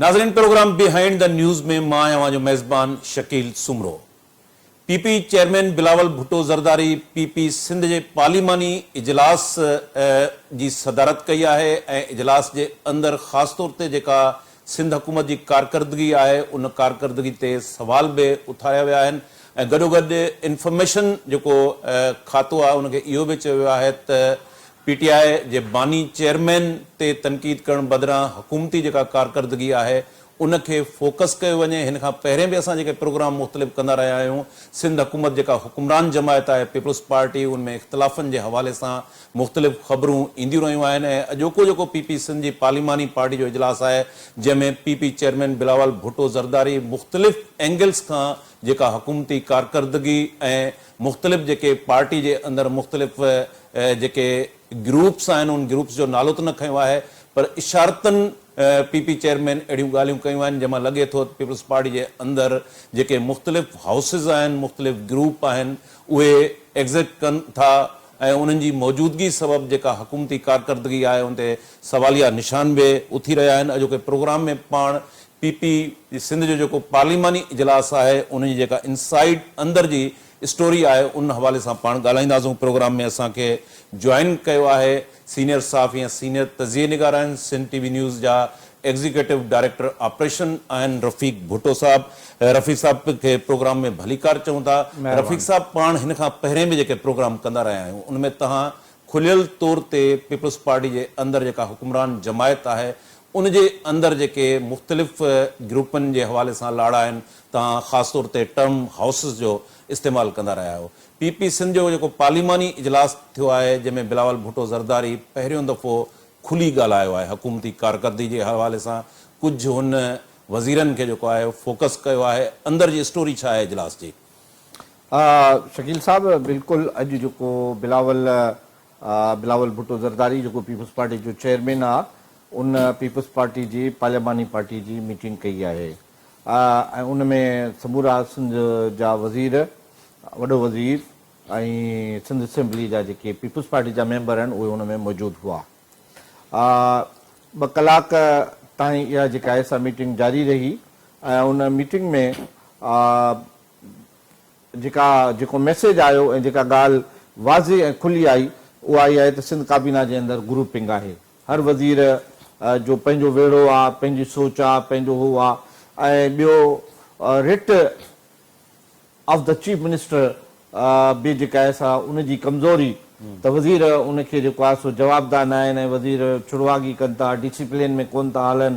ناظرين programme behind the news ۾ مان آهيان اوهان جو ميزبان Shakeel Soomro. P P chairman Bilawal Bhutto Zardari P P Sindh جي پارليماني اجلاس جي صدارت ڪئي آهي ۽ اجلاس جي اندر خاص طور تي جيڪا سنڌ حڪومت جي ڪارڪردگي آهي ان ڪارڪردگي تي سوال به اٿاريا ويا آهن ۽ گڏوگڏ انفارميشن جيڪو کاتو آهي ان کي اهو به چيو ويو آهي ته پي ٽي آء جي باني چيئرمين تي تنقيد ڪرڻ بدران حڪومتي جيڪا ڪارڪردگي آهي ان کي فوڪس ڪيو وڃي، هن کان پهرين به اسان جيڪي پروگرام مختلف ڪندا رهيا آهيون، سنڌ حڪومت جيڪا حڪمران جماعت آهي پيپلز پارٽي ان ۾ اختلافن جي حوالي سان مختلف خبرون اينديون رهيون آهن ۽ اڄوڪو جيڪو پي پي سنڌ جي پارليماني پارٽي جو اجلاس آهي جنهن ۾ P P chairman Bilawal Bhutto Zardari مختلف اينگلز کان جيڪا حڪومتي ڪارڪردگي ۽ مختلف جيڪي پارٽي جي اندر مختلف جيڪي گروپس آهن ان گروپس جو نالو ته نه کنيو آهي پر اشارتن پي پي چيئرمين اهڙيون ڳالهيون ڪيون آهن جنهن مان لڳي ٿو ته پيپلز پارٽي جي اندر جيڪي مختلف هائوسز آهن مختلف گروپ آهن اهي ايگزٽ ڪن ٿا ۽ انهن جي موجودگي سبب جيڪا حڪومتي ڪارڪردگي آهي ان تي سواليه نشان به اٿي رهيا آهن اڄوڪي پروگرام ۾ پاڻ پي پي سنڌ جو جيڪو پارليماني اجلاس آهي ان جي جيڪا انسائيڊ اندر جي اسٽوري آهي ان حوالي سان پاڻ ڳالهائينداسون پروگرام ۾ اسان کي جوائن ڪيو آهي سينيئر صحافي ۽ سينيئر تجزيي نگار آهن سنڌ ٽي وي نيوز جا ايگزيڪيٽو ڊائريڪٽر آپريشن آهن رفيق ڀٽو صاحب رفيق صاحب کي پروگرام ۾ ڀليڪار چئون ٿا رفيق صاحب پاڻ هن کان پهرين به جيڪي پروگرام ڪندا رهيا آهيون ان ۾ توهان کليل طور تي پيپلز پارٽي جي اندر جيڪا حڪمران جماعت آهي ان جي اندر جيڪي مختلف گروپن جي حوالي سان لاڙا آهن توهان خاص طور تي ٽرم هائوسز جو استعمال ڪندا رهيا آهيو. پي پي سنڌ جو جيڪو پارليماني اجلاس ٿيو آهي جنهن ۾ بلاول ڀٽو زرداري پهريون دفعو کلي ڳالهايو آهي حڪومتي ڪارڪردگي جي حوالي سان ڪجهه هن وزيرن کي جيڪو آهي فوڪس ڪيو آهي اندر جي اسٽوري ڇا آهي اجلاس جي؟ شڪيل صاحب بلڪل اڄ جيڪو بلاول بلاول ڀٽو زرداري جيڪو پيپلز پارٽي جو چيئرمين آ ان پيپلز پارٽي جي پارلياماني پارٽي جي ميٽنگ ڪئي آهي ۽ ان ۾ سمورا سنڌ جا وزير وڏو وزير ۽ سنڌ اسيمبلي جا جيڪي پيپلز پارٽي جا ميمبر آهن اهي ان ۾ موجود هئا ٻه ڪلاڪ تائين اها جيڪا آهي سا ميٽنگ جاري رهي ۽ ان ميٽنگ ۾ جيڪا جيڪو ميسيج آيو ۽ جيڪا ڳالهه واضح ۽ کلي آئي اها اها آهي ته سنڌ ڪابينا جي اندر گروپنگ آهي هر وزير جو پنهنجو ويڙهو آ پنهنجي سوچ آ پنهنجو هو آ ۽ ٻيو writ of the chief minister به جيڪا آهي سا ان جي ڪمزوري ته وزير ان کي جيڪو آهي سو جوابده نه آهن ۽ وزير ڇڙواڳي ڪن ٿا ڊسيپلين ۾ ڪونه ٿا هلن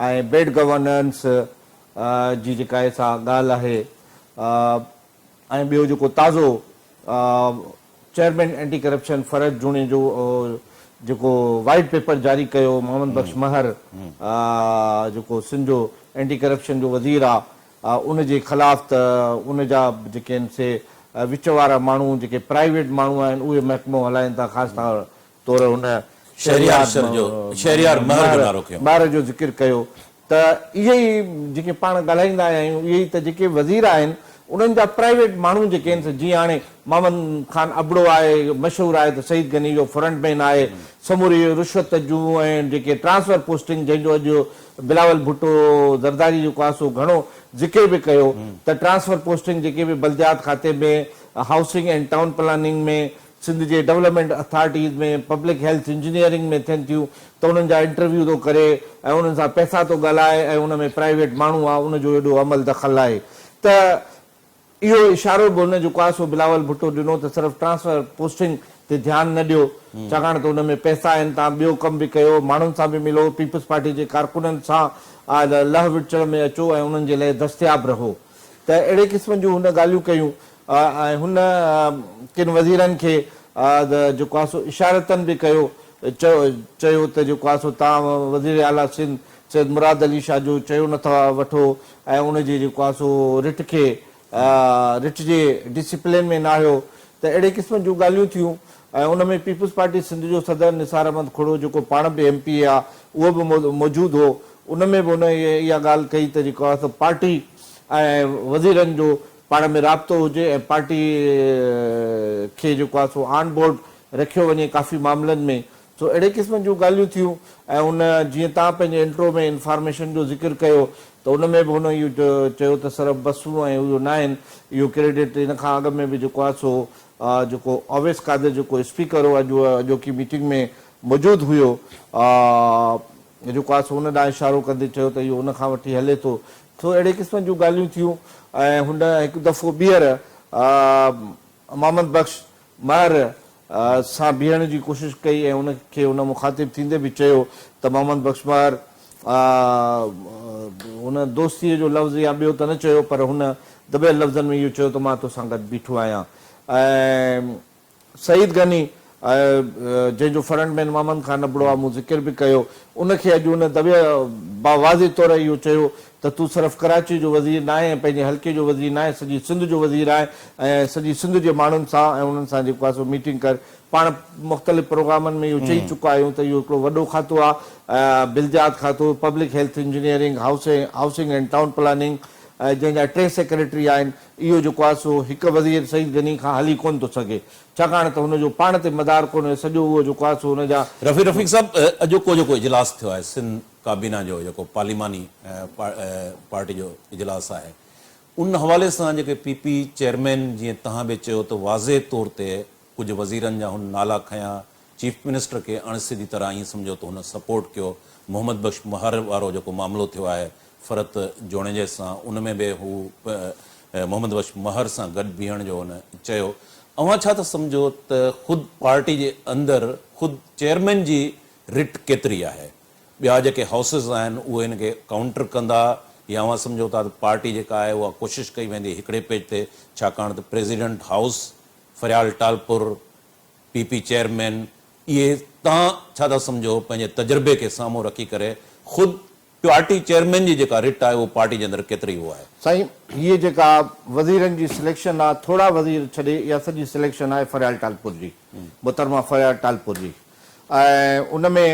۽ بيڊ گورننس جي جيڪا آهي سا ڳالهه آهي ۽ ٻيو جيڪو تازو چيئرمين اينٽي ڪرپشن فرحت جوڻيجو جيڪو وائيٽ پيپر جاري ڪيو محمد بخش مهر جيڪو سنڌ جو اينٽي ڪرپشن جو وزير آ ان جي خلاف ته ان جا جيڪي آهن سي وچ وارا ماڻهو جيڪي پرائيويٽ ماڻهو آهن اهي محڪمو هلائين ٿا خاص طور هن شهريار مهر جو ذڪر ڪيو ته اهي ئي جيڪي پاڻ ڳالهائيندا آيا آهيون اهي ئي ته جيڪي وزير آهن انهن جا پرائيويٽ ماڻهو جيڪي آهن سي جيئن هاڻي محمد خان ابڙو آهي مشهور آهي ته سعيد غني جو فرنٽ مين آهي سموري رشوت جون ۽ جيڪي ٽرانسفر پوسٽنگ جنهن جو اڄ بلاول ڀٽو زرداري جيڪو آهي سو گهڻو ذڪر به ڪيو ته ٽرانسفر پوسٽنگ جيڪي به بلديات کاتي ۾ housing and town planning ۾ Sindh جي development authorities ۾ public health engineering ۾ ٿين ٿيون ته انهن جا انٽرويو ٿو ڪري ۽ انهن سان پئسا ٿو ڳالهائي ۽ ان ۾ پرائيويٽ ماڻهو آ ان جو ايڏو عمل دخل آهي ته اهو اشارو به هن جيڪو آهي سو بلاول ڀٽو ڏنو ته صرف ٽرانسفر پوسٽنگ تي ڌيان نه ڏيو ڇاڪاڻ ته ان ۾ پئسا آهن توهان ٻيو ڪم به ڪيو ماڻهن سان به ملو پيپلز پارٽي جي ڪارڪنن سان لهه وچڙ ۾ اچو ۽ انهن جي لئه دستياب رهو ته اهڙي قسم جون هن ڳالهيون ڪيون ۽ هن ڪن وزيرن کي جيڪو آهي سو اشارتن به ڪيو چيو ته جيڪو آهي سو توهان وزير اعليٰ سنڌ سيد مراد علي شاهه جو چيو نه ٿا وٺو ۽ ان جي جيڪو آهي سو رٽ کي رٽ جي ڊسيپلين ۾ ناهيو ته اهڙي قسم جون ڳالهيون ٿيون ۽ ان ۾ پيپلز پارٽي سنڌ جو صدر نثار احمد کهڙو جيڪو پاڻ به ايم پي اي آهي اهو به موجود هو ان ۾ به هن اها ڳالهه ڪئي ته جيڪو آهي سو پارٽي ۽ وزيرن جو پاڻ ۾ رابطو هجي ۽ پارٽي کي جيڪو آهي سو آن بورڊ رکيو وڃي ڪافي معاملن ۾ سو اهڙي قسم جون ڳالهيون ٿيون ۽ ان جيئن توهان پنهنجي انٽرو ۾ انفارميشن جو ذڪر ڪيو ته ان ۾ به هن اهو چيو ته صرف بسون ۽ اهو ناهن اهو ڪريڊٽ ان کان اڳ ۾ به جيڪو آهي سو جيڪو اويس قادر جيڪو اسپيڪر هو اڄ اڄوڪي ميٽنگ ۾ موجود هيو جيڪو آهي سو ان ڏانهن اشارو ڪندي چيو ته اهو ان کان وٺي هلي ٿو سو اهڙي قسم جون ڳالهيون ٿيون ۽ هن هڪ دفعو ٻيهر محمد بخش مهر سان بيهڻ جي ڪوشش ڪئي ۽ ان کي ان مخاطب ٿيندي به چيو ته محمد بخش مهر هن دوستيء جو لفظ يا ٻيو ته نه چيو پر هن دٻيل لفظن ۾ اهو چيو ته مان توسان گڏ بيٺو آهيان ۽ سعيد غني جنهن جو فرنٽ مين محمد خان ابڙو آهي مون ذڪر به ڪيو ان کي اڄ هن دٻيل واضح طور اهو چيو ته تون صرف ڪراچي جو وزير ناهين ۽ پنهنجي حلقي جو وزير ناهين سڄي سنڌ جو وزير آهين ۽ سڄي سنڌ جي ماڻهن سان ۽ انهن سان جيڪو آهي سو ميٽنگ ڪر. پاڻ مختلف پروگرامن ۾ اهو چئي چڪا آهيون ته اهو هڪڙو وڏو کاتو آهي بلديات کاتو، public health engineering, housing and town planning جنهن جا ٽي سيڪريٽري آهن اهو جيڪو آهي سو هڪ وزير سعيد غني کان هلي ڪونه ٿو سگهي ڇاڪاڻ ته هن جو پاڻ تي مدار ڪونهي سڄو اهو جيڪو آهي سو هن جا رفيع رفيق صاحب اڄوڪو جيڪو اجلاس ٿيو آهي سنڌ ڪابينا جو جيڪو پارليماني پارٽي جو اجلاس آهي ان حوالي سان جيڪي پي پي چيئرمين جيئن توهان به چيو ته واضح طور تي ڪجهه وزيرن جا هن نالا کنيا چيف منسٽر کي اڻ سڌي طرح ائين سمجهو ته هن سپورٽ ڪيو محمد بخش مهر وارو جيڪو معاملو ٿيو آهي فرحت جوڻيجي سان ان ۾ به هو محمد بخش مهر سان گڏ بيهڻ جو هن چيو اوهان ڇا ٿا سمجهو ته خود پارٽي جي اندر خود چيئرمين جي رٽ ڪيتري آهي ٻيا جيڪي هائوسز آهن اهي هن کي ڪائونٽر ڪندا يا اوهان سمجهو ٿا ته پارٽي جيڪا آهي اها ڪوشش ڪئي ويندي هڪڙي پيج تي ڇاڪاڻ ته president house Faryal Talpur P P chairman اهي توهان ڇا ٿا سمجهو پنهنجي تجربي کي سامهون رکي ڪري خود پارٽي چيئرمين جي جيڪا رٽ آهي اهو پارٽي جي اندر ڪيتري اهو آهي. سائين هيء جيڪا وزيرن جي سليڪشن آ ٿورا وزير ڇڏي اها سڄي سليڪشن آهي فريال ٽالپر جي محترمه فريال ٽالپر جي ۽ ان ۾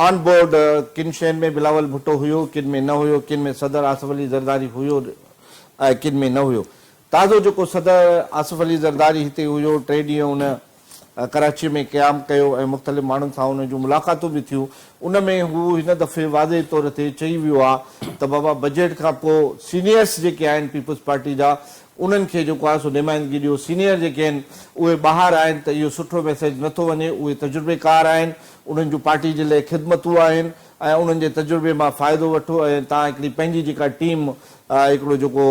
آن بورڊ ڪن شين ۾ بلاول ڀٽو هيو، ڪن ۾ نه هيو، ڪن ۾ صدر آصف علي زرداري هيو ۽ ڪن ۾ نه هيو. تازو جيڪو صدر آصف علي زرداري هتي هيو، ٽي ڏينهن ان ڪراچيء ۾ قيام ڪيو ۽ مختلف ماڻهن سان ان جون ملاقاتون به ٿيون، ان ۾ هو هن دفعي واضح طور تي چئي ويو آ ته بابا بجيٽ کان پوء سينيئرس جيڪي آهن پيپلز پارٽي جا انهن کي جيڪو آهي سو نمائندگي ڏيو، سينيئر جيڪي آهن اهي ٻاهر آهن ته اهو سٺو ميسيج نه ٿو وڃي، اهي تجربيڪار آهن، انهن جون پارٽي جي لئه خدمتون آهن ۽ انهن جي تجربي مان فائدو وٺو ۽ توهان هڪڙي پنهنجي جيڪا ٽيم هڪڙو جيڪو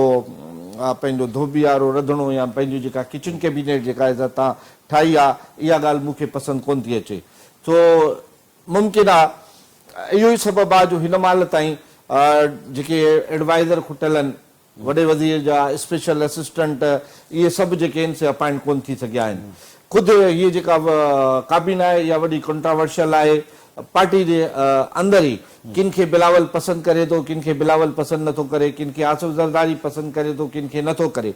پنهنجو ڌوٻي وارو رڌڻو يا پنهنجي جيڪا ڪچن ڪيبينيٽ جيڪا آهي سا توهان ٺاهي آهي اها ڳالهه مون کي پسند ڪونه ٿي اچي سو ممڪن آهي اهو ئي سبب آهي جو هن مهل تائين جيڪي ايڊوائيزر کٽل آهن وڏي وزير جا اسپيشل اسسٽنٽ اهي سڀ جيڪي آهن سي اپائنٽ ڪونه ٿي سگهيا آهن. خود هيء جيڪا ڪابينا آهي اها وڏي ڪنٽراورشل آهي. پارٽي جي اندر ئي ڪن کي بلاول پسند ڪري ٿو، ڪن کي بلاول پسند نٿو ڪري، ڪن کي آصف زرداري پسند ڪري ٿو، ڪن کي نٿو ڪري.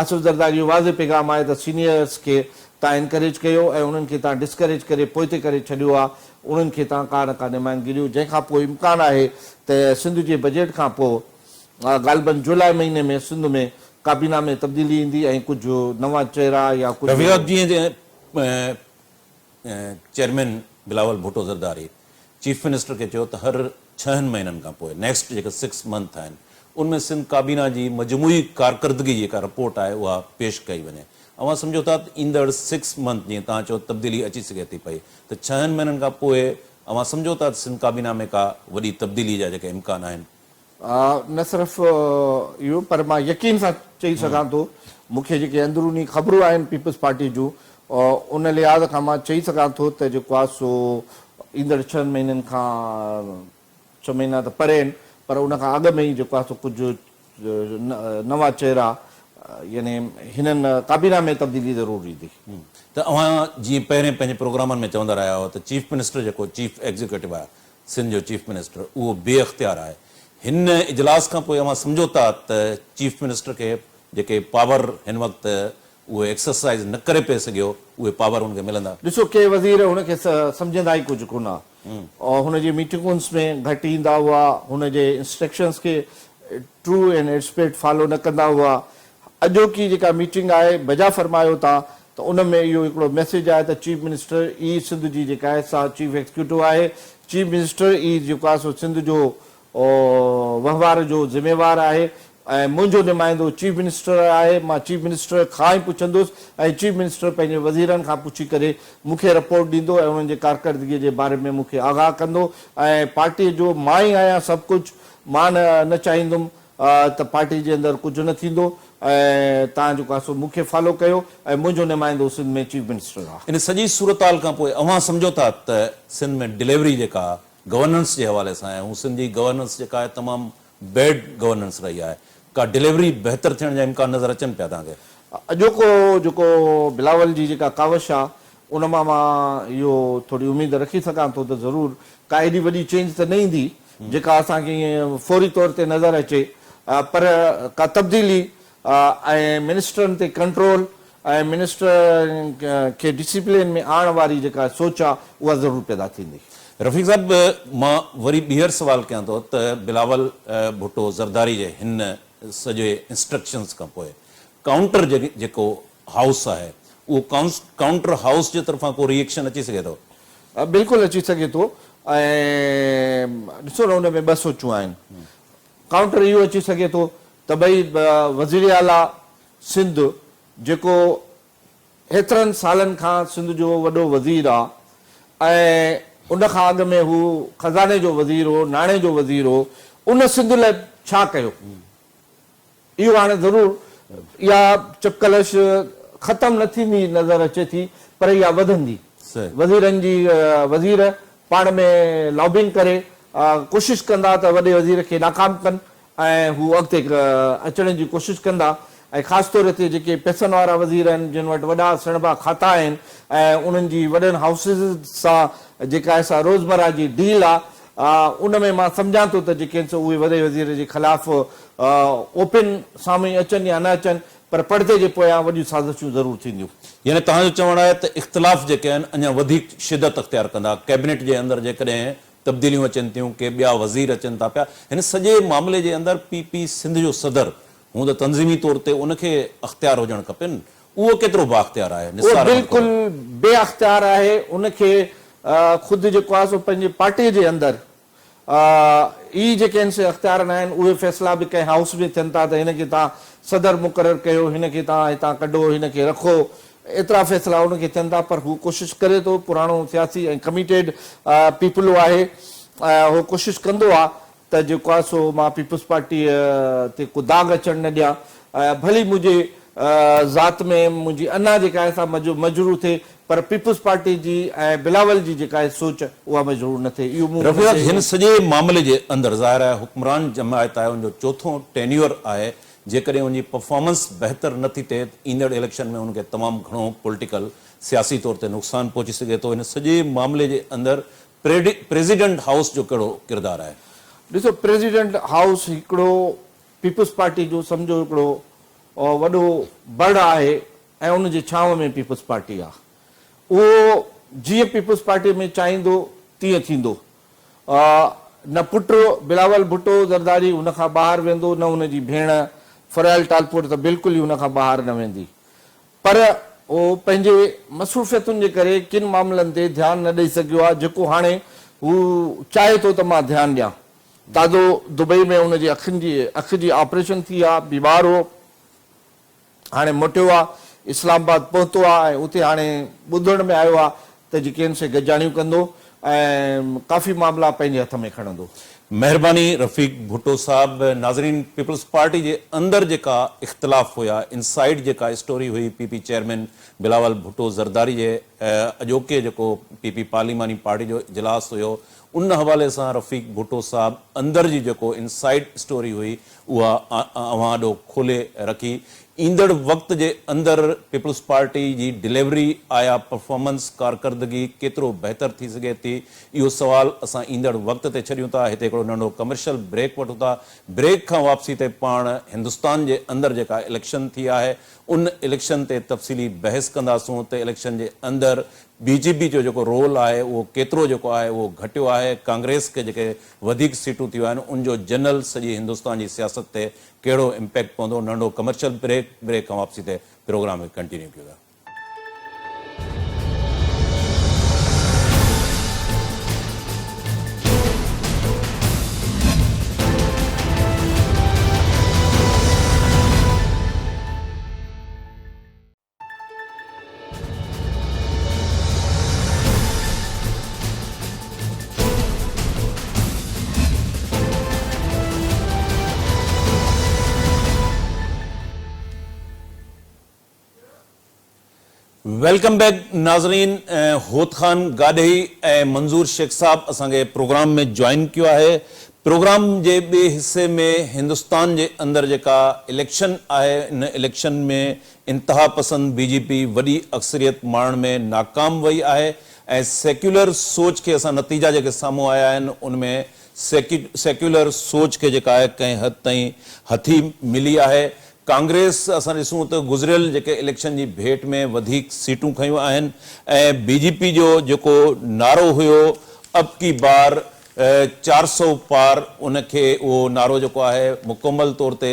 آصف زرداري جو واضح پيغام آهي ته سينيئرز کي تان انڪريج ڪيو ۽ انهن کي تان ڊسڪريج ڪري پوئتي ڪري ڇڏيو آهي، انهن کي تان ڪا نه ڪا نمائندگي ڏيو، جنهن کان پوء امڪان آهي ته سنڌ جي بجيٽ کان پوء غالباً جولاء مهيني ۾ سنڌ ۾ ڪابينا ۾ تبديلي ايندي ۽ ڪجهه نوان چهرا يا ڪجهه. رفيع صاحب جيئن chairman Bilawal Bhutto Zardari chief minister کي چيو ته هر ڇهن مهينن کان پوء نيڪسٽ جيڪي سڪس منٿ آهن ان ۾ سنڌ ڪابينا جي مجموعي ڪارڪردگي جي جيڪا رپورٽ آهي اها پيش ڪئي وڃي اوهان سمجهو ٿا ته ايندڙ سڪس منٿ جيئن توهان چيو تبديلي اچي سگهي ٿي پئي ته ڇهن مهينن کان پوء اوهان سمجهو ٿا ته سنڌ ڪابينا ۾ ڪا وڏي تبديلي جا جيڪي امڪان آهن نه صرف اهو پر مان يقين سان چئي سگهان ٿو مون کي جيڪي اندروني خبرون آهن پيپلز پارٽي جون ان لحاظ کان مان چئي سگهان ٿو ته جيڪو آهي سو ايندڙ ڇهن مهينن کان ڇهه مهينا ته پري آهن پر ان کان اڳ ۾ ئي جيڪو آهي سو ڪجهه نوان چهرا يعني هنن ڪابينا ۾ تبديلي ضرور ايندي. ته اوهان جيئن پهرين پنهنجي پروگرامن ۾ چوندا رهيا هئا ته چيف منسٽر جيڪو چيف ايگزيڪيوٽو آهي سنڌ جو چيف منسٽر اهو بي اختيار آهي. هن اجلاس کان پوء اوهان سمجهو ٿا ته چيف منسٽر کي جيڪي پاور هن وقت اهو ايڪسرسائيز نه ڪري پئي سگهيو اهي پاور هن کي ملندا؟ ڏسو ڪي وزير هن کي سمجهندا ئي ڪجهه ڪونه ها. هن جي ميٽنگونس ۾ گهٽ ايندا هئا، هن جي انسٽرڪشنس کي ٽرو اينڊ ايٽسپيٽ فالو نه ڪندا هئا. اڄوڪي جيڪا ميٽنگ آهي بجا فرمايو تان ته ان ۾ اهو هڪڙو ميسيج آهي ته چيف منسٽر ئي سنڌ جي جيڪا آهي سا چيف ايگزيڪيوٽو آهي، چيف منسٽر ئي جيڪو آهي سو سنڌ جو وهنوار جو ذميوار آهي ۽ منهنجو نمائندو چيف منسٽر آهي، مان چيف منسٽر کان ئي پڇندس ۽ چيف منسٽر پنهنجي وزيرن کان پڇي ڪري مون کي رپورٽ ڏيندو ۽ انهن جي ڪارڪردگي جي باري ۾ مون کي آگاهه ڪندو ۽ پارٽي جو مان ئي آهيان سڀ ڪجهه، مان نه چاهيندم ته پارٽي جي اندر ڪجهه نه ٿيندو ۽ توهان جيڪو آهي سو مون کي فالو ڪيو ۽ منهنجو نمائندو سنڌ ۾ چيف منسٽر آهي. ان سڄي صورتحال کان پوء اوهان سمجهو ٿا ته سنڌ ۾ ڊليوري جيڪا گورننس جي حوالي سان آهي هو سنڌ جي گورننس جيڪا آهي تمام بيڊ گورننس رهي آهي ڪا ڊليوري بهتر ٿيڻ جا امڪان نظر اچن پيا توهان کي؟ اڄوڪو جيڪو بلاول جي جيڪا ڪاوش آ ان مان مان اهو ٿوري اميد رکي سگهان ٿو ته ضرور ڪا ايڏي وڏي چينج ته نه ايندي جيڪا اسان کي ائين فوري طور تي نظر اچي پر ڪا تبديلي ۽ منسٽرن تي ڪنٽرول ۽ منسٽرن کي ڊسيپلين ۾ آڻڻ واري جيڪا سوچ آ اها ضرور پيدا ٿيندي. رفيق صاحب مان وري ٻيهر سوال ڪيان ٿو ته بلاول ڀٽو زرداري جي هن سڄي انسٽرڪشنز کان پوء ڪائونٽر جيڪو هائوس آهي اهو ڪائونٽر هائوس جي طرفان ڪو ري ايڪشن اچي سگهي ٿو؟ بلڪل اچي سگهي ٿو ۽ ڏسو نه ان ۾ ٻه سوچون آهن ڪائونٽر اهو اچي سگهي ٿو ته ڀئي وزيراعليٰ سنڌ جيڪو هيترن سالن کان سنڌ جو وڏو وزير آ ۽ ان کان اڳ ۾ هو خزاني جو وزير هو، ناڻي جو وزير هو، ان سنڌ لاء ڇا ڪيو؟ اهو هاڻي ضرور اها چپقلش ختم نه ٿيندي نظر اچي ٿي پر اها وڌندي. وزيرن جي وزير پاڻ ۾ لابنگ ڪري ڪوشش ڪندا ته وڏي وزير کي ناڪام ڪن ۽ هو اڳتي اچڻ جي ڪوشش ڪندا ۽ خاص طور تي جيڪي پئسن وارا وزير آهن جن وٽ وڏا سڻڀا کاتا آهن ۽ انهن جي وڏن هائوسز سان جيڪا آهي سا روزمره جي ڊيل آ ان ۾ مان سمجهان ٿو ته جيڪي آهن سو اهي وڏي وزير جي خلاف اوپن سامهون اچن يا نه اچن پر پڙدي جي پويان وڏيون سازشون ضرور ٿينديون. يعني توهان جو چوڻ آهي ته اختلاف جيڪي آهن اڃا وڌيڪ شدت اختيار ڪندا، ڪيبنيٽ جي اندر جيڪڏهن تبديليون اچن ٿيون، ڪي ٻيا وزير اچن ٿا پيا، هن سڄي معاملي جي اندر پي پي سنڌ جو صدر هون ته تنظيمي طور تي ان کي اختيار هجڻ کپن، اهو ڪيترو بااختيار آهي؟ اهو نثار احمد بلڪل کوکر. بي اختيار آهي، ان کي خود جيڪو آهي سو پنهنجي پارٽي جي اندر ئي جيڪي آهن سي اختيار نه آهن، اهي فيصلا به ڪنهن هائوس ۾ ٿين ٿا ته هن کي توهان صدر مقرر ڪيو، هن کي توهان هتان ڪڍو، هن کي رکو، ايترا فيصلا ان کي ٿين ٿا پر هو ڪوشش ڪري ٿو، پراڻو سياسي ۽ ڪميٽيڊ پيپلو آهي ۽ هو ڪوشش ڪندو آهي ته جيڪو آهي سو مان پيپلز پارٽيء تي ڪو داغ اچڻ نه ڏيان ۽ ڀلي منهنجي ذات ۾ منهنجي انا جيڪا آهي سا مجروح ٿئي پر پيپلز پارٽي جي ۽ بلاول جي جيڪا آهي سوچ اها مجروح نه ٿئي اهو مون رفيع صاحب هن سڄي معاملي جي اندر ظاهر آهي حڪمران جماعت آهي ان جو چوٿون ٽينيور آهي جيڪڏهن ان جي پرفارمنس بهتر نه ٿي ٿئي ته ايندڙ اليڪشن ۾ ان کي تمام گهڻو پوليٽيڪل سياسي طور تي نقصان پهچي سگهي ٿو هن سڄي معاملي جي اندر پريزيڊنٽ هائوس جو ڪهڙو ڪردار آهي؟ ڏسو پريزيڊنٽ هائوس هڪڙو پيپلز پارٽي جو سمجهو هڪڙو وڏو بڙ آهي ۽ ان جي ڇانو ۾ پيپلز پارٽي آهي. اهو جيئن پيپلز پارٽي ۾ چاهيندو تيئن ٿيندو. نه پٽ بلاول ڀٽو زرداري ان کان ٻاهر ويندو نه ان جي ڀيڻ فريال ٽالپور ته بلڪل ئي ان کان ٻاهر نه ويندي. پر هو پنهنجي مصروفيتن جي ڪري ڪن معاملن تي ڌيان نه ڏئي سگهيو آهي جيڪو هاڻي هو چاهي ٿو ته مان ڌيان ڏيان. تازو دبئي ۾ ان جي اکين جي اک جي آپريشن ٿي آهي، بيمار هو، هاڻي موٽيو آهي، اسلام آباد پهتو آهي ۽ اتي هاڻي ٻڌڻ ۾ آيو آهي ته جي ڪين سي گڏجاڻيون ڪندو ۽ ڪافي معاملا پنهنجي هٿ ۾ کڻندو. مهرباني رفيق ڀٽو صاحب. ناظرين پيپلز پارٽي جي اندر جيڪا اختلاف هيا انسائيڊ جيڪا اسٽوري هئي P P chairman Bilawal Bhutto Zardari جي اڄوڪي جيڪو پي پي پارليماني پارٽي جو اجلاس هيو ان حوالي سان رفيق ڀٽو صاحب اندر جي جيڪو انسائيڊ اسٽوري هئي اها اوهان آڏو کولي رکي. ايندڙ وقت جي اندر پيپلز پارٽي جي ڊليوري آيا پرفارمنس، ڪارڪردگي، ڪيترو بهتر ٿي سگهي ٿي اهو سوال اسان ايندڙ وقت تي ڇڏيون ٿا. هتي هڪڙو ننڍو ڪمرشل بريڪ وٺون ٿا. بريڪ کان واپسي تي پاڻ هندستان جي اندر جيڪا اليڪشن ٿي آهي ان اليڪشن تي تفصيلي بحث ڪنداسون ته اليڪشن جي اندر بي جي پي جو جيڪو رول آهي اهو ڪيترو جيڪو آهي اهو گهٽيو آهي، ڪانگريس کي جيڪي وڌيڪ سيٽون ٿيون آهن ان جو جنرل سڄي هندستان جي سياست تي ڪهڙو امپيڪٽ پوندو، ننڍو ڪمرشل بريڪ، بريڪ کان واپسي تي پروگرام کي ڪنٽينيو ڪيون ٿا. Welcome back ناظرين هوت خان گاڏهي ۽ منظور شيخ صاحب اسان کي پروگرام ۾ جوائن ڪيو آهي پروگرام جي ٻئي حصي ۾ هندستان جي اندر جيڪا اليڪشن آهي ان اليڪشن ۾ انتها پسند بي جي پي وڏي اڪثريت ماڻڻ ۾ ناڪام وئي آهي ۽ سيڪيولر سوچ کي اسان نتيجا جيڪي سامهون آيا آهن ان ۾ سيڪيولر سوچ کي جيڪا آهي ڪنهن حد تائين هٿي ملي آهي ڪانگريس اسان ڏسون ته گذريل جيڪي اليڪشن جي ڀيٽ ۾ وڌيڪ سيٽون کنيون آهن ۽ بي جي پي جو جيڪو نعرو هيو اب ڪي بار 400 پار ان کي اهو نعرو جيڪو آهي مڪمل طور تي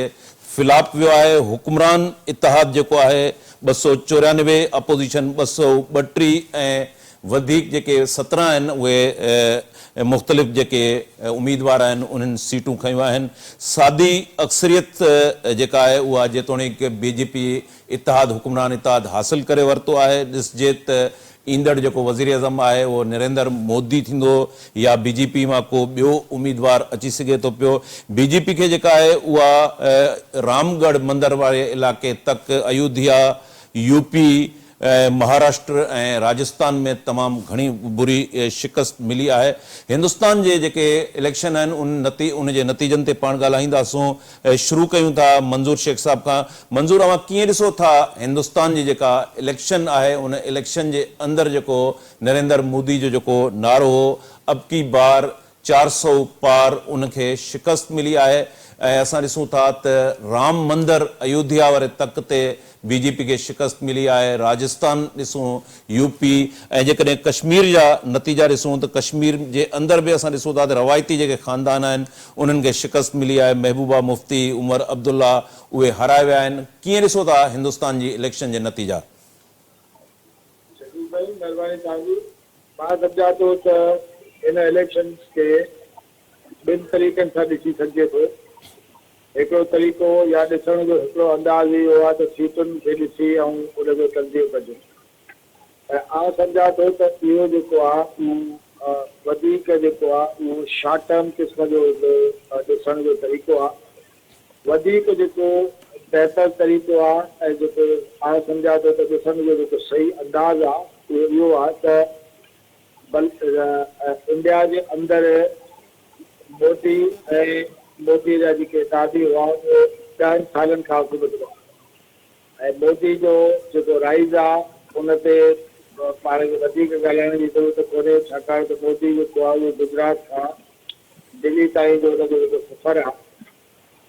فلاپ ويو آهي حڪمران اتحاد جيڪو آهي 294 اپوزيشن 232 ۽ وڌيڪ جيڪي 17 آهن اهي مختلف جيڪي اميدوار آهن انهن سيٽون کنيون آهن. سادي اڪثريت جيڪا آهي اها جيتوڻيڪ بي جي پي اتحاد حڪمران اتحاد حاصل ڪري ورتو آهي. ڏسجي ته ايندڙ جيڪو وزيراعظم آهي اهو نريندر مودي ٿيندو يا بي جي پي مان ڪو ٻيو اميدوار اچي سگهي ٿو پيو. بي جي پي کي جيڪا آهي اها رام ڳڙهه مندر واري علائقي تڪ، ايوڌيا، يو پي، مهاراشٽر ۽ راجستان ۾ تمام گهڻي بري شڪست ملي آهي. هندستان جي جيڪي اليڪشن آهن ان نتي ان جي نتيجن تي پاڻ ڳالهائينداسون. شروع ڪيون ٿا منظور شيخ صاحب کان. منظور اوهان ڪيئن ڏسو ٿا هندستان جي جيڪا اليڪشن آهي ان اليڪشن جي اندر جيڪو نريندر مودي جو جيڪو نعرو هو اب ڪي بار 400 پار ان کي شڪست ملي آهي ۽ اسان ڏسون ٿا ته رام مندر ايوڌيا واري تڪ تي بي جي پي کي شڪست ملي آهي، راجستان ڏسون، يو پي ۽ جيڪڏهن ڪشمير جا نتيجا ڏسون ته ڪشمير جي اندر به اسان ڏسون ٿا ته روايتي جيڪي خاندان آهن انهن کي شڪست ملي آهي، محبوبه مفتي، عمر عبدالله اهي هارائي ويا آهن، ڪيئن ڏسو ٿا هندستان جي اليڪشن جي نتيجا؟ شڪيل ڀائي مهرباني توهان جي. مان سمجهان ٿو ته هن اليڪشنز کي ٻن طريقن سان ڏسي سگهجي ٿو. هڪڙو طريقو يا ڏسڻ جو هڪڙو انداز اهو آهي ته سيٽن کي ڏسي ۽ ان جو تجزيو ڪجي ۽ آئون سمجهان ٿو ته اهو جيڪو آهي اهو وڌيڪ جيڪو آهي اهو شارٽ ٽرم قسم جو هڪڙو ڏسڻ جو طريقو آهي. وڌيڪ جيڪو بهتر طريقو آ ۽ جيڪو آئون سمجهان ٿو ته ڏسڻ جو جيڪو صحيح انداز آ اهو اهو آ ته بل انڊيا جي اندر مودي ۽ مودي جا جيڪي اتحادي هئا اهي ڏهن سالن کان حڪومت ۾ هئا ۽ مودي جو جيڪو رائز آ ان تي پاڻ کي وڌيڪ ڳالهائڻ جي ضرورت ڪونهي ڇاڪاڻ ته مودي جيڪو آ اهو گجرات کان دلي تائين جو ان جو جيڪو سفر آ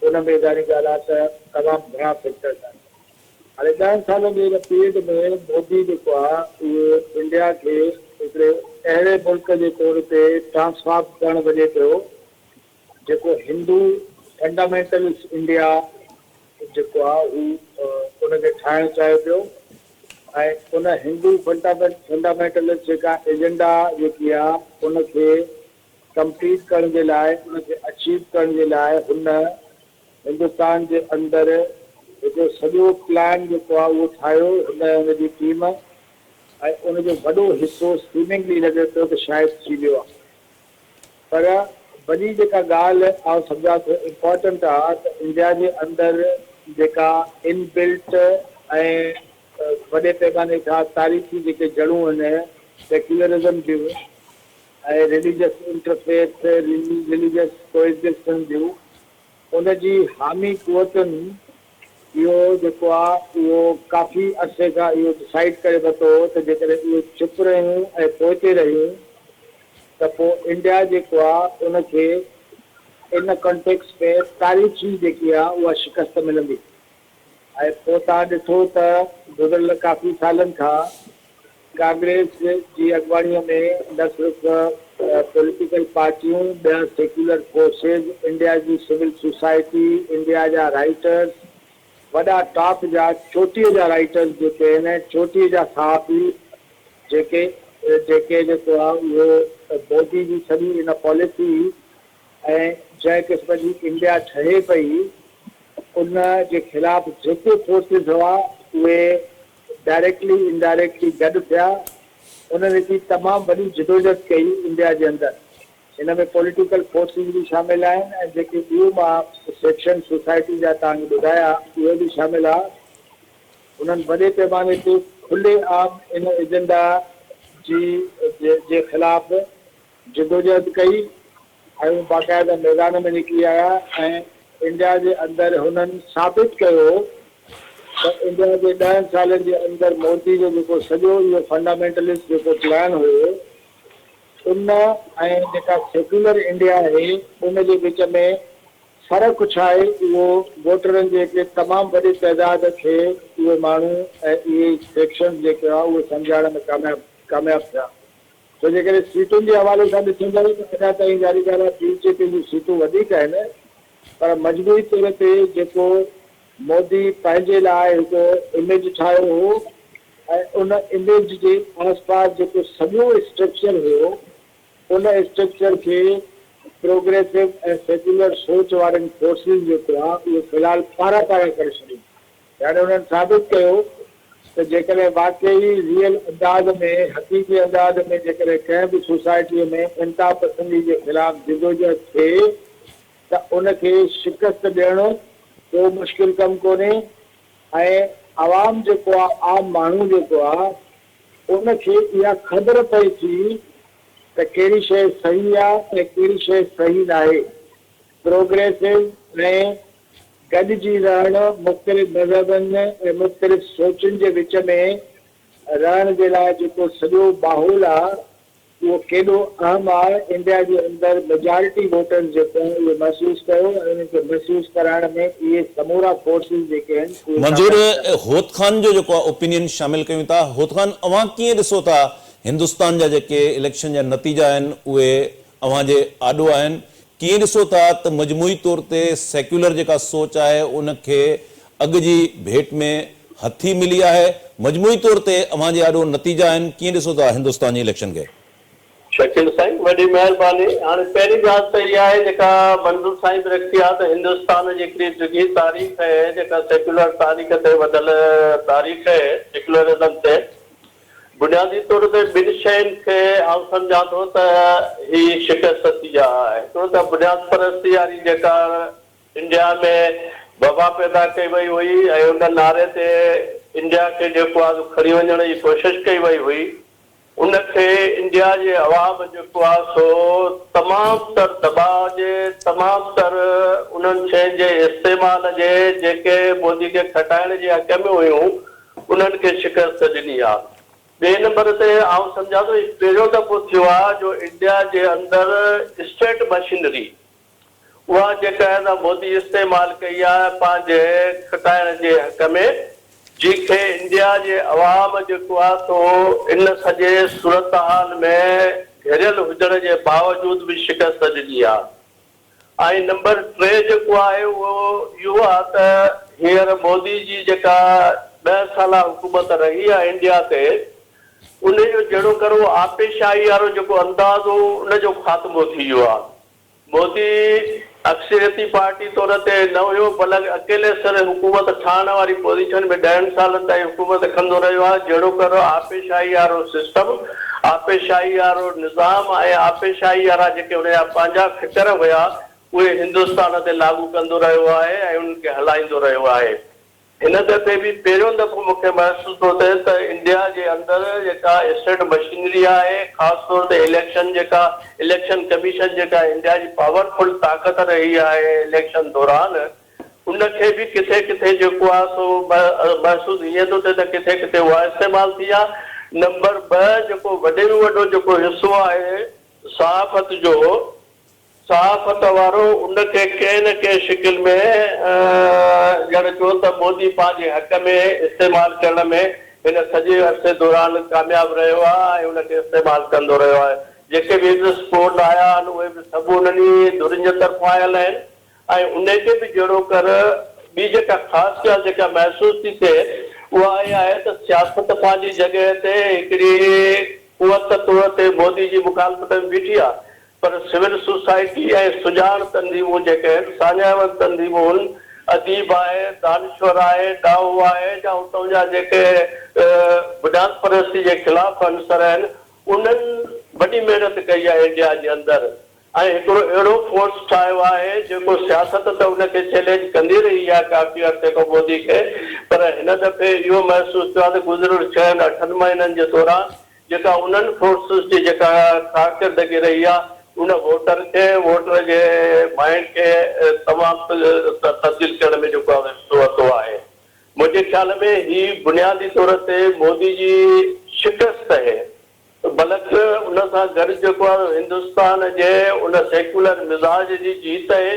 ان ۾ ظاهري ڳالهه آ ته تمام گهڻا فيڪٽرز آهن. هاڻي ڏهن سالن جي ان پيريڊ ۾ مودي جيڪو آ اهو انڊيا کي هڪڙي اهڙي ملڪ جي طور تي ٽرانسفارم ڪرڻ وڃي پيو جيڪو هندو فنڊامينٽلسٽ انڊيا جيڪو آ هو ان کي ٺاهڻ چاهي پيو ۽ ان هندو فنڊامينٽلسٽ جيڪا ايجنڊا جيڪي آ ان کي ڪمپليٽ ڪرڻ جي لاء ان کي اچيو ڪرڻ جي لاء هن هندستان جي اندر هڪڙو سڄو پلان جيڪو آهي اهو ٺاهيو هن ۽ ان جي ٽيم ۽ ان جو وڏو حصو سيمنگلي لڳي پيو ته شايد ٿي ويو آهي پر وڏي جيڪا ڳالهه آئون سمجهان ٿو امپارٽنٽ آهي ته انڊيا جي اندر جيڪا ان بلٽ ۽ وڏي پيماني کان تاريخي جيڪي جڙون آهن سيڪيولرزم جون ۽ رليجس انٽرفيٿ، رليجس ڪوئيگزسٽنس جون ان جي حامي قوتن اهو جيڪو آ اهو ڪافي عرصي کان اهو ڊسائيڊ ڪري ورتو هو ته جيڪڏهن اهي چپ رهيون ۽ پوئتي رهيون ته پوء انڊيا جيڪو آ ان کي ان ڪانٽيڪسٽ ۾ تاريخي جيڪي آ اها شڪست ملندي ۽ پوء توهان ڏٺو ته گذريل ڪافي سالن کان ڪانگريس جي اڳواڻيء ۾ نه صرف پوليٽيڪل پارٽيون، ٻيا سيڪيولر فورسز، انڊيا جي سول سوسائٽي، انڊيا جا رائيٽرز، وڏا ٽاپ جا چوٽيء جا رائيٽرز جيڪي آهن، چوٽيء جا صحافي جيڪي جيڪي جيڪو آهي اهو مودي جي سڄي ان پاليسي ۽ جنهن قسم جي انڊيا ٺهي پئي ان جي خلاف جيڪي فورسز هئا اهي ڊائريڪٽلي انڊائريڪٽلي گڏ ٿيا انهن هڪڙي تمام وڏي جدوجھد ڪئي انڊيا جي اندر ان ۾ پوليٽيڪل فورسز به شامل آهن ۽ جيڪي ٻيون مان سيڪشن سوسائٽي جا توهان کي ٻڌايا اهي به شامل آ انهن وڏي پيماني تي کلي عام ان ايجنڊا جي جي خلاف جدوجهد ڪئي ۽ هو باقاعده ميدان ۾ نڪري آيا ۽ انڊيا جي اندر هنن ثابت ڪيو ته انڊيا جي ڏهن سالن جي اندر مودي جو جيڪو سڄو اهو فنڊامينٽلسٽ جيڪو پلان هيو ان ۽ جيڪا سيڪيولر انڊيا آهي ان جي وچ ۾ فرق ڇا آهي اهو ووٽرن جي هڪڙي تمام وڏي تعداد کي اهي ماڻهو ۽ اهي سيڪشنز جيڪي هئا اهي سمجهائڻ ۾ ڪامياب ڪامياب ٿيا. سو جيڪڏهن سيٽن جي حوالي سان ڏسندؤ ته اڃا تائين ظاهري ڳالهه آهي بي جي پي جون سيٽون وڌيڪ آهن پر مجموعي طور تي جيڪو مودي پنهنجي لاء هڪ اميج ٺاهيو هو ۽ ان اميج جي آس پاس جيڪو سڄو اسٽرڪچر هيو ان اسٽرڪچر کي پروگريسو ۽ سيڪيولر سوچ وارن فورسز جيڪو آهي اهو في الحال پارا پارا ڪري ڇڏيو. يعني انهن ثابت ڪيو ته جيڪڏهن واقعي ريئل انداز ۾ حقيقي انداز ۾ جيڪڏهن ڪنهن به سوسائٽيء ۾ انتهاپسندي جي خلاف جدوجهد ٿئي ته ان کي شڪست ڏيڻ ڪو مشڪل ڪم ڪونهي ۽ عوام جيڪو آ عام ماڻهو جيڪو آ ان کي اها خبر پئي ٿي ته ڪهڙي شيء صحيح آ ۽ ڪهڙي شيء صحيح ناهي. پروگريسو ۽ گڏجي رهڻ، مختلف مذهبن ۽ مختلف سوچن جي وچ ۾ رهڻ جي لاء جيڪو سڄو ماحول آ اهو ڪيڏو اهم آ، انڊيا جي اندر ميجارٽي ووٽرز جيڪو آهن اهو محسوس ڪيو ۽ انهن کي محسوس ڪرائڻ ۾ اهي سمورا فورسز جيڪي آهن اهي منظور ڪامياب ٿيا. هوت خان جو جيڪو آ اوپينين شامل ڪيون ٿا، هوت خان اوهان ڪيئن ڏسو ٿا هندستان جا جيڪي اليڪشن جا نتيجا آهن اهي اوهان جي آڏو آهن، ڪيئن ڏسو ٿا ته مجموعي طور تي سيڪيولر جيڪا سوچ آهي ان کي اڳ جي ڀيٽ ۾ هٿي ملي آهي، مجموعي طور تي اوهان جي آڏو نتيجا آهن، ڪيئن ڏسو ٿا هندستان جي اليڪشن کي؟ شڪيل سائين وڏي مهرباني. هاڻي پهرين ڳالهه ته اها آهي جيڪا منظور سائين به رکي آهي ته هندستان جي هڪڙي ڊگهي تاريخ آهي جيڪا سيڪيولر تاريخ تي وڌل تاريخ آهي سيڪيولرزم تي بنيادي طور تي ٻن شين کي آئون سمجهان ٿو ته هي شڪست ٿي آهي. هڪڙو ته بنياد پرستي واري جيڪا انڊيا ۾ وبا پيدا ڪئي وئي هئي ۽ ان نعري تي انڊيا کي جيڪو آهي سو کڻي وڃڻ جي ڪوشش ڪئي وئي هئي ان کي انڊيا جي عوام جيڪو آهي سو تمام تر دٻاء جي تمام تر انهن شين جي استعمال جي جيڪي مودي کي کٽائڻ جي حق ۾ هيون انهن کي شڪست ڏني آ. ٻئي نمبر تي آئون سمجهان ٿو هي پهريون دفعو ٿيو آ جو انڊيا جي اندر اسٽيٽ مشينري اها جيڪا آهي سا مودي استعمال ڪئي آ پنهنجي کٽائڻ جي حق ۾ جنهن کي انڊيا جي عوام جيڪو آ سو ان سڄي صورتحال ۾ گهيريل هجڻ جي باوجود به شڪست ڏني آ. ۽ نمبر ٽي جيڪو آهي اهو اهو آهي ته هينئر مودي جي جيڪا ڏهه سالا حڪومت رهي آهي انڊيا تي ان جو جهڙوڪر اهو آپيشاهي وارو جيڪو انداز هو ان جو خاتمو ٿي ويو آهي. مودي اڪثريتي پارٽي طور تي نه هيو بلڪ اڪيلي سر حڪومت ٺاهڻ واري پوزيشن ۾ ڏهن سالن تائين حڪومت ڪندو رهيو آهي جهڙوڪر آپيشاهي وارو سسٽم آپيشاهي وارو نظام ۽ آپيشاهي وارا جيڪي هن جا پنهنجا فڪر هيا، اهي هندستان تي لاڳو ڪندو رهيو آهي ۽ انهن کي هلائيندو رهيو آهي. هن دفعي به پهريون دفعو مون کي محسوس ٿو ٿئي ته انڊيا جي اندر جيڪا اسٽيٽ مشينري آهي، خاص طور تي اليڪشن جيڪا اليڪشن ڪميشن جيڪا انڊيا جي پاور فل طاقت رهي آهي اليڪشن دوران، ان کي به ڪٿي ڪٿي جيڪو آهي سو محسوس ائين ٿو ٿئي ته ڪٿي ڪٿي اها استعمال ٿي آهي. نمبر ٻه جيڪو وڏي ۾ وڏو جيڪو حصو آهي صحافت جو، صحافت وارو ان کي ڪنهن نه ڪنهن شڪل ۾ ڄڻ چئو ته مودي پنهنجي حق ۾ استعمال ڪرڻ ۾ هن سڄي عرصي دوران ڪامياب رهيو آهي ۽ ان کي استعمال ڪندو رهيو آهي. جيڪي به ايگزٽ پول آيا آهن اهي به سڀ انهن ئي ڌرين جي طرفان آيل آهن. ۽ انهي کي به جهڙوڪر ٻي جيڪا خاص ڳالهه جيڪا محسوس ٿي ٿئي اها اها آهي ته سياست پنهنجي جڳهه تي هڪڙي قوت طور تي مودي جي مخالفت ۾ بيٺي آهي پر سول سوسائٽي ۽ سڄاڻ تنظيمون جيڪي آهن ساڃاهه وند تنظيمون اديب آهي دانشور آهي ڏاهو آهي يا اتان جا جيڪي بنياد پرستي جي خلاف عنصر آهن انهن وڏي محنت ڪئي آهي انڊيا جي اندر. ۽ هڪڙو اهڙو فورس ٺاهيو آهي جيڪو سياست ته ان کي چئلينج ڪندي رهي آهي ڪافي عرصي کان مودي کي پر هن دفعي اهو محسوس ٿيو آهي ته گذريل ڇهن اٺن مهينن جي دوران جيڪا انهن فورسز جي جيڪا ڪارڪردگي رهي آهي ان ووٽر کي ووٽر جي مائنڊ کي تمام تبديل ڪرڻ ۾ جيڪو آهي حصو ورتو آهي. منهنجي خيال ۾ هي بنيادي طور تي مودي جي شڪست اهي. بلڪ ان سان گڏ جيڪو آهي هندستان جي ان سيڪيولر مزاج جي جيت اهي،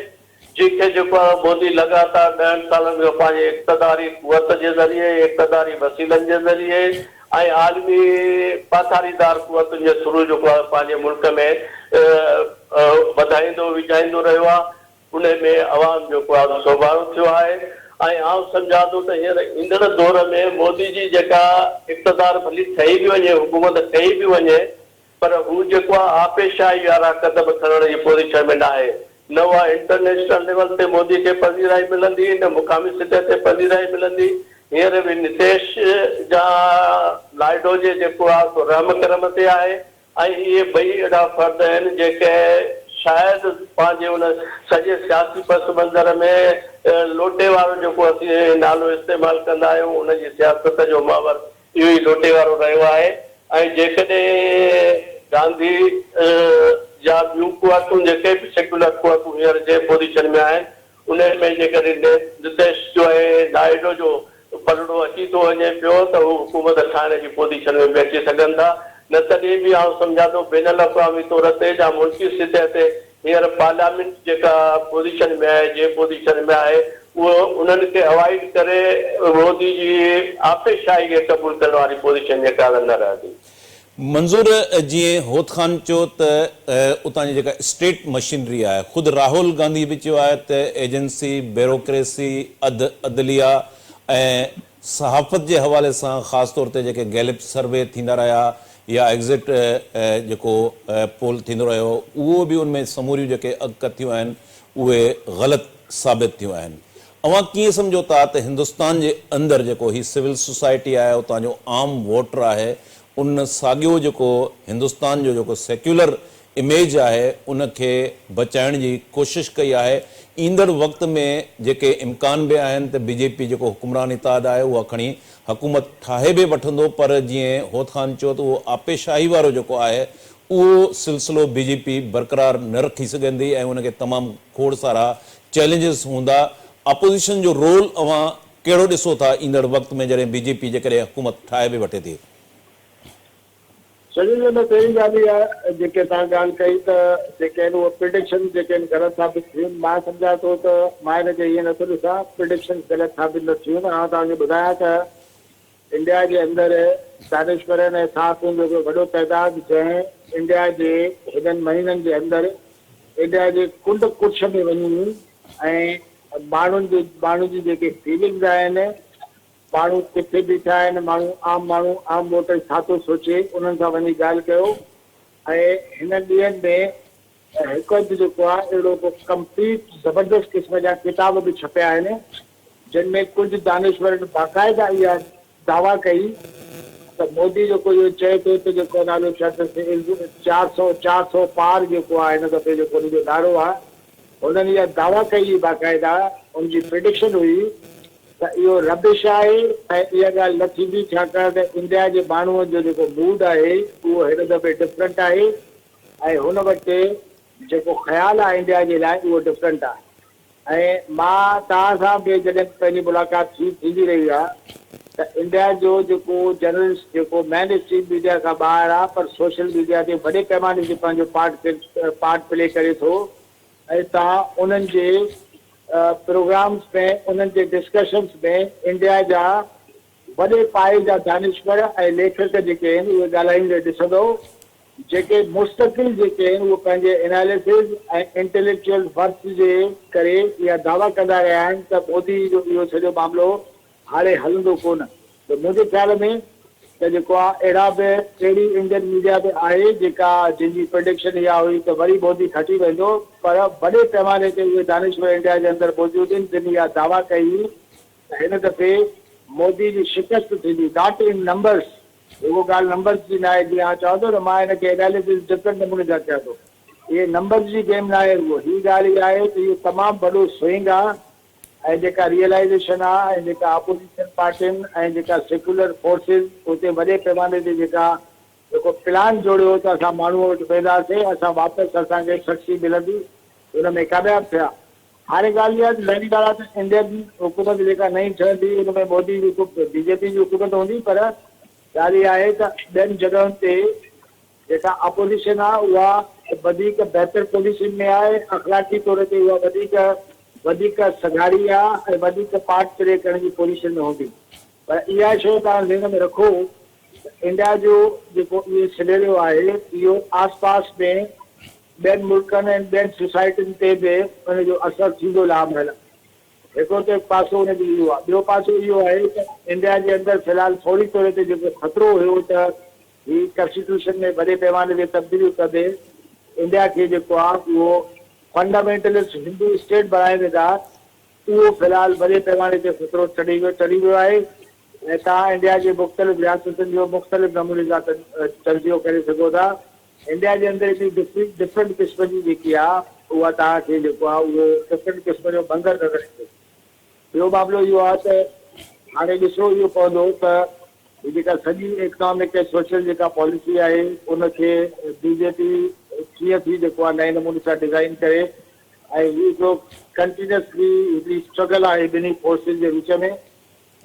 جنهن کي جيڪو آهي مودي لڳاتار ڏهن سالن کان پنهنجي اقتداري قوت جي ذريعي، اقتداري وسيلن جي ذريعي ۽ عالمي پاٿاريدار قوتن جي ٿرو جيڪو آهي پنهنجي ملڪ ۾ وڌائيندو ويجهائيندو رهيو آهي. انهي ۾ عوام جيڪو آهي سوڀارو ٿيو آهي ۽ آئون سمجهان ٿو ته هينئر ايندڙ دور ۾ مودي جي جيڪا اقتدار ڀلي ٺهي به وڃي حڪومت ٺهي به وڃي پر هو جيڪو آهي آپيشاهي وارا قدم کڻڻ جي پوزيشن ۾ ناهي نه اها انٽرنيشنل ليول تي مودي کي پذيرائي ملندي نه مقامي سطح تي پذيرائي ملندي هينئر به نتيش جا نائيڊو جي جيڪو آهي سو رحم ڪرم تي آهي ۽ اهي ٻئي اهڙا فرد آهن جيڪي شايد پنهنجي ان سڄي سياسي پس منظر ۾ لوٽي وارو جيڪو اسين نالو استعمال ڪندا آهيون ان جي سياست جو محور اهو ئي لوٽي وارو رهيو آهي ۽ جيڪڏهن گانڌي يا ٻيون قوتون جيڪي به سيڪيولر قوتون هينئر جنهن پوزيشن ۾ آهن انهن ۾ جيڪڏهن نتيش جو ۽ نائيڊو جو پلڙو اچي ٿو وڃي پيو ته هو حڪومت ٺاهڻ جي پوزيشن ۾ به اچي سگهن ٿا، نه تڏهن به آئون سمجهان ٿو بين الاقوامي طور تي يا ملڪي سطح تي هينئر پارليامينٽ جيڪا پوزيشن ۾ آهي جنهن پوزيشن ۾ آهي اهو انهن کي اوائيڊ ڪري مودي جي آپيشاهي کي قبول ڪرڻ واري پوزيشن جيڪا نه رهندي. منظور جيئن هوت خان چيو ته اتان جي جيڪا اسٽيٽ مشينري آهي خود راهول گانڌي به چيو آهي ته ايجنسي، بيروڪريسي، اڌ عدليه ۽ صحافت جي حوالي سان خاص طور تي جيڪي گيلپ سروي ٿيندا رهيا يا ايگزٽ جيڪو پول ٿيندو رهيو اهو به ان ۾ سموريون جيڪي اڳڪٿيون آهن اهي غلط ثابت ٿيون آهن. اوهان ڪيئن سمجهو ٿا ته هندستان جي اندر جيڪو هي سول سوسائٽي آهي اتان جو عام ووٽر آهي ان ساڳيو جيڪو هندستان جو جيڪو سيڪيولر اميج آهي ان کي بچائڻ جي ڪوشش ڪئي آهي ايندڙ وقت ۾ جيڪي امڪان به آهن ته بي جي پي جيڪو حڪمران اتحاد آهي اها کڻي حڪومت ٺاهي به وٺندو پر جيئن هوت خان چيو ته اهو آپيشاهي وارو جيڪو آهي اهو سلسلو بي جي پي برقرار نه رکي سگهندي ۽ ان کي تمام کوڙ سارا چئلينجز هوندا، اپوزيشن جو رول اوهان ڪهڙو ڏسو ٿا ايندڙ وقت ۾ جڏهن بي جي پي جيڪڏهن حڪومت ٺاهي به وٺي ٿي؟ شڪيل ۾ پهرين ڳالهه اها جيڪي توهان ڳالهه ڪئي ته جيڪي آهن اهي پرڊڪشنز جيڪي آهن غلط ثابت ٿيون مان سمجهان ٿو ته مان ان کي ائين نٿو ڏسان پرڊڪشنز غلط ثابت نه ٿيون آئون توهان کي ٻڌايان ته انڊيا جي اندر دانشورن ۽ صحافين جو هڪڙو وڏو تعداد جنهن انڊيا جي هنن مهينن جي اندر انڊيا جي ڪنڊ ڪڙڇ ۾ وڃي ۽ ماڻهن جي ماڻهن جي جيڪي فيلنگز آهن ماڻهو ڪٿي بيٺا آهن ماڻهو عام ماڻهو عام ووٽر ڇا ٿو سوچي انهن سان وڃي ڳالهه ڪيو ۽ هنن ڏينهن ۾ هڪ اڌ جيڪو آهي اهڙو ڪو ڪمپليٽ زبردست قسم جا ڪتاب به ڇپيا آهن جن ۾ ڪجهه دانشورن باقاعده اها دعويٰ ڪئي ته مودي جيڪو اهو چئي ٿو ته جيڪو نالو ڇا اٿس 400 400 پار جيڪو آهي هن دفعي جيڪو ان جو نعرو آهي هنن اها دعويٰ ڪئي هئي باقاعده ان جي پرڊڪشن هئي ته اهو ربش آهي ۽ اها ڳالهه نه ٿيندي ڇاڪاڻ ته انڊيا جي ماڻهوء جو جيڪو موڊ آهي اهو هن دفعي ڊفرنٽ آهي ۽ هن وٽ جيڪو خيال آهي انڊيا جي لاء اهو ڊفرنٽ آهي ۽ مان توهان سان به جڏهن به پنهنجي ملاقات ٿي ٿيندي رهي آهي ته انڊيا جو جيڪو جرنلسٽ جيڪو مين اسٽريم ميڊيا کان ٻاهر آهي پر سوشل ميڊيا تي وڏي پيماني تي پنهنجو پارٽ پارٽ پلي ڪري ٿو ۽ توهان انهن جي پروگرامز ۾ انهن جي ڊسڪشنز ۾ انڊيا جا وڏي پائي جا دانشور ۽ ليکڪ جيڪي آهن اهي ڳالهائيندي ڏسندؤ، جيڪي مستقل جيڪي آهن اهي پنهنجي اناليسز ۽ انٽيليڪچوئل ورٿ جي ڪري اها دعويٰ ڪندا رهيا آهن ته مودي جو اهو سڄو معاملو هاڻي هلندو ڪونه ته منهنجي خيال ۾ ته جيڪو آهي اهڙا به اهڙي انڊين ميڊيا به آهي جيڪا جنهن جي پرڊڪشن اها هئي ته وري مودي کٽي ويندو پر وڏي پيماني تي اهي دانشور انڊيا جي اندر موجود آهن جن اها دعويٰ ڪئي هئي ته هن دفعي مودي جي شڪست ٿيندي not in numbers رڳو ڳالهه نمبرز جي ناهي جيئن آئون چوان ٿو نه مان هن کي اناليسز ڊفرنٽ نموني سان ڪيان ٿو. اهي نمبرز جي گيم ناهي رڳو هي ڳالهه اها آهي ته اهو تمام وڏو سوئنگ آ ۽ جيڪا ريئلائيزيشن آ ۽ جيڪا اپوزيشن پارٽين ۽ جيڪا سيڪيولر فورسز اتي وڏي پيماني تي جيڪا جيڪو پلان جوڙيو هو ته اسان ماڻهوء وٽ وينداسين اسان واپس اسان کي سڪسي ملندي ان ۾ ڪامياب ٿيا. هاڻي ڳالهه اها آهي ته ظاهري ڳالهه آهي ته انڊين حڪومت جيڪا نئين ٺهندي ان ۾ مودي جي بي جي پي جي حڪومت هوندي پر ڳالهه اها آهي ته ٻين جڳهن تي جيڪا اپوزيشن آهي اها وڌيڪ بهتر پوزيشن ۾ آهي، اخلاقي طور تي اها وڌيڪ وڌيڪ سگهاري آهي ۽ وڌيڪ پارٽ پلي ڪرڻ جي پوزيشن ۾ هوندي پر اها شيء توهان ذهن ۾ رکو ته انڊيا جو جيڪو اهو سنيريو آهي اهو آس پاس ۾ ٻين ملڪن ۽ ٻين سوسائٽين تي به ان جو اثر ٿيندو لامحاله. هڪڙو ته پاسو ان جو اهو آهي، ٻيو پاسو اهو آهي ته انڊيا جي اندر في الحال فوري طور تي جيڪو خطرو هيو ته هي ڪانسٽيٽيوشن ۾ وڏي پيماني تي تبديليون ڪندي انڊيا کي جيڪو آهي اهو فنڊامينٽلسٽ هندو اسٽيٽ بڻائي ويندا، اهو في الحال وڏي پيماني تي خطرو ٽري ويو آهي ۽ توهان انڊيا جي مختلف رياستن جو مختلف نموني سان تجزيو ڪري سگهو ٿا. انڊيا جي اندر هڪڙي ڊفرنٽ قسم جي جيڪي آ اها توهان کي جيڪو آ اهو ڊفرنٽ قسم جو منظر نظر ايندو. ٻيو معاملو اهو آ ته هاڻي ڏسڻو اهو پوندو ته هي جيڪا سڄي اڪنامڪ ۽ سوشل جيڪا پاليسي آهي ان کي بي جي پي ڪيئن ٿي جيڪو آ نئين نموني سان ڊزائين ڪري ۽ هي هڪڙو ڪنٽينيوسلي هڪڙي اسٽرگل آهي ٻنهي فورسز جي وچ ۾.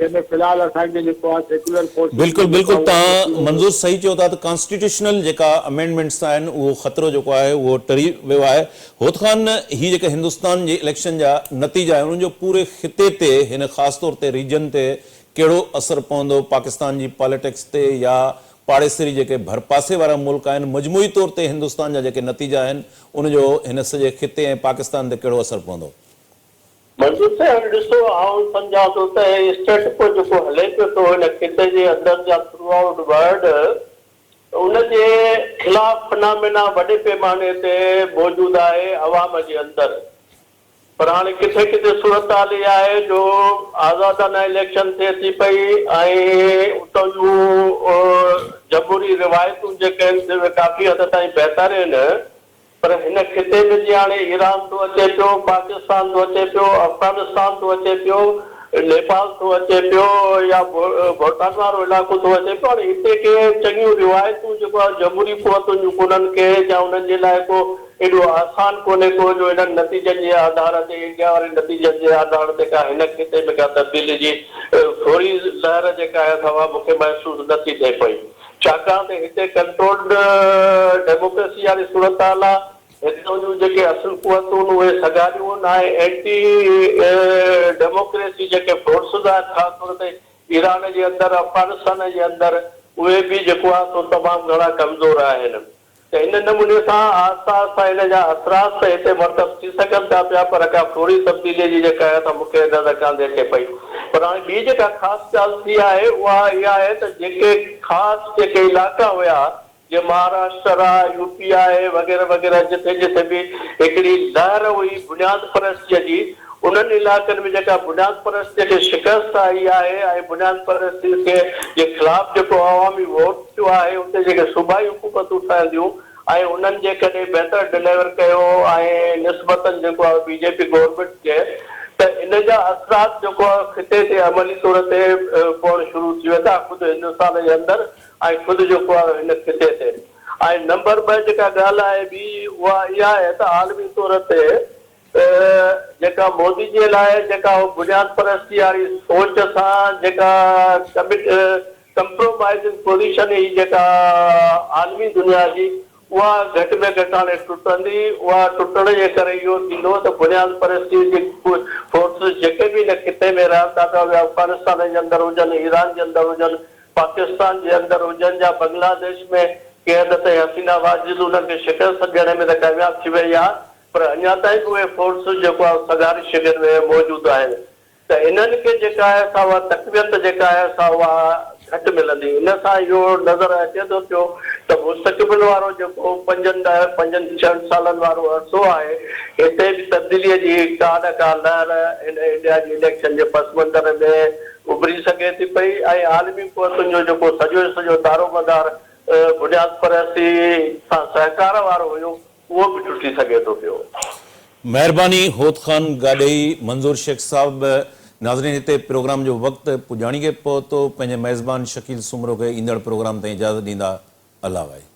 جنهن ۾ في الحال اسان کي جيڪو آهي سيڪيولر فورسز کي بلڪل جيڪو بلڪل آهي اهو توهان تبديل منظور صحيح چئو ٿا ته ڪانسٽيٽيوشنل جيڪا امينڊمينٽس آهن اهو خطرو جيڪو آهي اهو ٽري ويو آهي هوت خان هي جيڪي هندستان جي اليڪشن جا نتيجا آهن انهن جو پوري خطي تي هن خاص طور تي ريجن تي ڪهڙو اثر پوندو پاڪستان جي پاليٽڪس تي يا پاڙيسري جيڪي ڀرپاسي وارا ملڪ آهن مجموعي طور تي هندستان جا جيڪي نتيجا آهن ان جو هن سڄي خطي ۽ پاڪستان تي ڪهڙو اثر پوندو. منظور صاحب ڏسو آئون سمجهان ٿو ته هي اسٽيٽ ڪو جيڪو هلي پيو ٿو هن خطي جي اندر جا ٿرو آئوٽ ورلڊ ان جي خلاف فنامينا وڏي پيماني تي موجود آهي عوام جي اندر پر هاڻي ڪٿي ڪٿي صورتحال اها آهي جو آزادانه اليڪشن ٿئي ٿي پئي ۽ اتان جون جمهوري روايتون جيڪي آهن سي اهي ڪافي حد تائين بهتر آهن پر هن خطي ۾ جيئن هاڻي ايران ٿو اچي پيو، پاڪستان ٿو اچي پيو، افغانستان ٿو اچي پيو، نيپال ٿو اچي پيو يا ڀوٽان وارو علائقو ٿو اچي پيو، هاڻي هتي ڪي چڱيون روايتون جيڪو آهي جمهوري قوتن جون ڪونهن ڪي يا انهن جي لاء ڪو ايڏو آسان ڪونهي ڪو جو انهن نتيجن جي آڌار تي انڊيا واري نتيجن جي آڌار تي ڪا هن خطي ۾ ڪا تبديلي جي فوري لهر جيڪا آهي سا اها مون کي محسوس نه ٿي ٿئي پئي. ڇاڪاڻ ته هتي ڪنٽرولڊ ڊيموڪريسي واري صورتحال آ، هتان جون جيڪي اصل قوتون اهي سگهاريون آهن ۽ اينٽي ڊيموڪريسي جيڪي فورسز آهن خاص طور تي ايران جي اندر افغانستان جي اندر اهي به جيڪو آ سو تمام گهڻا ڪمزور آهن. ته ان نموني سان آهسته آهسته ان جا اثرات ته هتي مرتب ٿي سگهن ٿا پيا پر ڪا فوري تبديليء جي جيڪا آهي سا مون کي نظر ڪانه ٿي اچي پئي. پر هاڻي ٻي جيڪا خاص ڳالهه ٿي آهي اها اها آهي ته جيڪي خاص جيڪي علائقا هيا جيئن مهاراشٽر آ، يو پي آهي وغيره وغيره جٿي جٿي به هڪڙي لهر هئي بنياد پرستيء جي انهن علائقن ۾ جيڪا بنياد پرستيء کي شڪست آئي آهي ۽ بنياد پرستيء کي جي خلاف جيڪو عوامي ووٽ ٿيو آهي اتي جيڪي صوبائي حڪومتون ٺهنديون ۽ انهن جيڪڏهن بهتر ڊليور ڪيو ۽ نسبتاً جيڪو آهي بي جي پي گورنمينٽ کي ته ان جا اثرات جيڪو آهي خطي تي عملي طور تي پوڻ شروع ٿي ويندا خود هندستان جي اندر ۽ خود جيڪو آهي هن خطي تي ۽ نمبر ٻه جيڪا ڳالهه آهي ٻي اها اها آهي ته عالمي طور تي جيڪا مودي جي لاء جيڪا هو بنياد پرستي واري سوچ سان جيڪا ڪمپرومائيزنگ پوزيشن هئي جيڪا عالمي دنيا جي اها گهٽ ۾ گهٽ هاڻي ٽٽندي اها ٽٽڻ جي ڪري اهو ٿيندو ته بنياد پرستي جي فورسز جيڪي به هن خطي ۾ رهن ٿا پيا اهي افغانستان جي اندر هجن ايران جي اندر هجن پاڪستان جي اندر هجن يا بنگلاديش ۾ ڪنهن حد تائين حسينه واجد انهن کي شڪست ڏيڻ ۾ ته ڪامياب ٿي وئي آهي پر اڃا تائين به اهي فورسز جيڪو آهي سگهاري شڪل ۾ موجود آهن ته انهن کي جيڪا آهي سا اها تقويت جيڪا آهي سا اها گهٽ ملندي. ان سان اهو نظر اچي ٿو پيو ته مستقبل وارو جيڪو پنجن ڏهه پنجن ڇهن سالن وارو عرصو آهي هتي به تبديليء جي ڪا نه ڪا لهر هن انڊيا جي اليڪشن جي پس منظر ۾ اڀري سگهي ٿي پئي ۽ عالمي قوتن جو جيڪو سڄو جو سڄو دارومدار بنياد پرستي سان سهڪار وارو هيو. اهو به ٽٽي سگهي ٿو پيو. مهرباني هوت خان گاڏهي، منظور شيخ صاحب، ناظرين هتي پروگرام جو وقت پڄاڻي کي پهتو، پنهنجي ميزبان شڪيل سومرو کي ايندڙ پروگرام تائين اجازت ڏيندا، الله واهي.